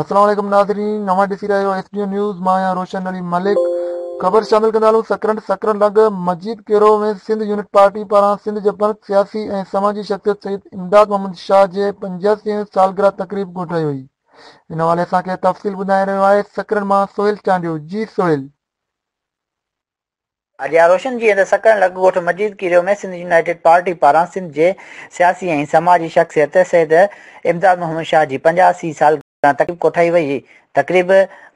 السلام عليڪم ناظرين اوهان ڏسي رهيا آهيو ايس ڊي او نيوز مان آهيان روشن علي ملڪ خبر شامل ڪندا هلون سڪرنڊ سڪرنڊ لڳ مجيد ڪيرو ۾ سنڌ يونٽ پارٽي پاران سنڌ جي پرک سياسي ۽ سماجي شخصيت سيد امداد محمد شاهه جي 85 هين سالگرهه تقريب ڪوٺائي وئي ان حوالي سان کي تفصيل ٻڌائي رهيو آهي سڪرنڊ مان سهيل چانڊيو جي سهيل. اجيا روشن جيئن ته سڪرنڊ لڳ ڳوٺ مجيد ڪيريو ۾ سنڌ يونائيٽيڊ پارٽي پاران سنڌ جي سياسي ۽ سماجي شخصيت سيد امداد محمد شاهه جي 85 سالگرهه تقريب ڪوٺائي وئي. تقريب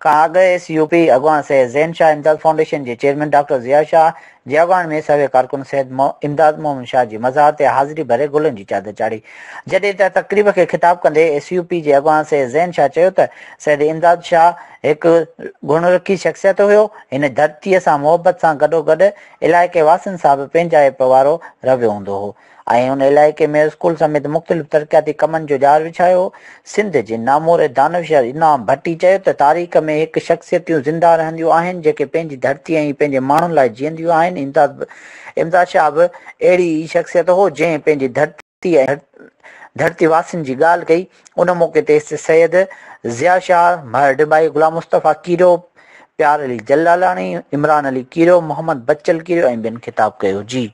کان اڳ ايس يو پي اڳواڻ سيد زين شاهه امداد فائونڊيشن جي چيئرمين ڊاڪٽر ضياء شاهه جي اڳواڻي ۾ سوين ڪارڪن سيد امداد محمد شاهه جي مزار تي حاضري ڀري گلن جي چادر چاڙهي. جڏهن ته تقريب کي خطاب ڪندي ايس يو پي جي اڳواڻ سيد زين شاهه چيو ته سيد امداد شاهه هڪ گهڻ رخي شخصيت هيو. هن ڌرتيء سان محبت سان گڏوگڏ علائقي واسين سان به پنهنجائپ وارو رويو هوندو هو ۽ هن علائقي ۾ اسڪول سميت مختلف ترقياتي ڪمن جو ڄار وڇايو هو. سنڌ جي نامور دانشور انعام ڀٽي چيو ته تاريخ ۾ هڪ شخصيتيون زنده رهنديون آهن جيڪي پنهنجي ڌرتي ۽ پنهنجي ماڻهن لاء جيئنديون آهن امداد شاهه به اهڙي ئي شخصيت هو جنهن پنهنجي ڌرتي ۽ ڌرتي واسين جي ڳالهه ڪئي. ان موقعي تي سيد ضياء شاهه، مهر ڊٻائي، غلام مصطفيٰ ڪيريو، پيار علي جلالاڻي، عمران علي ڪيريو، محمد بچل ڪيريو ۽ ٻين خطاب ڪيو. جي.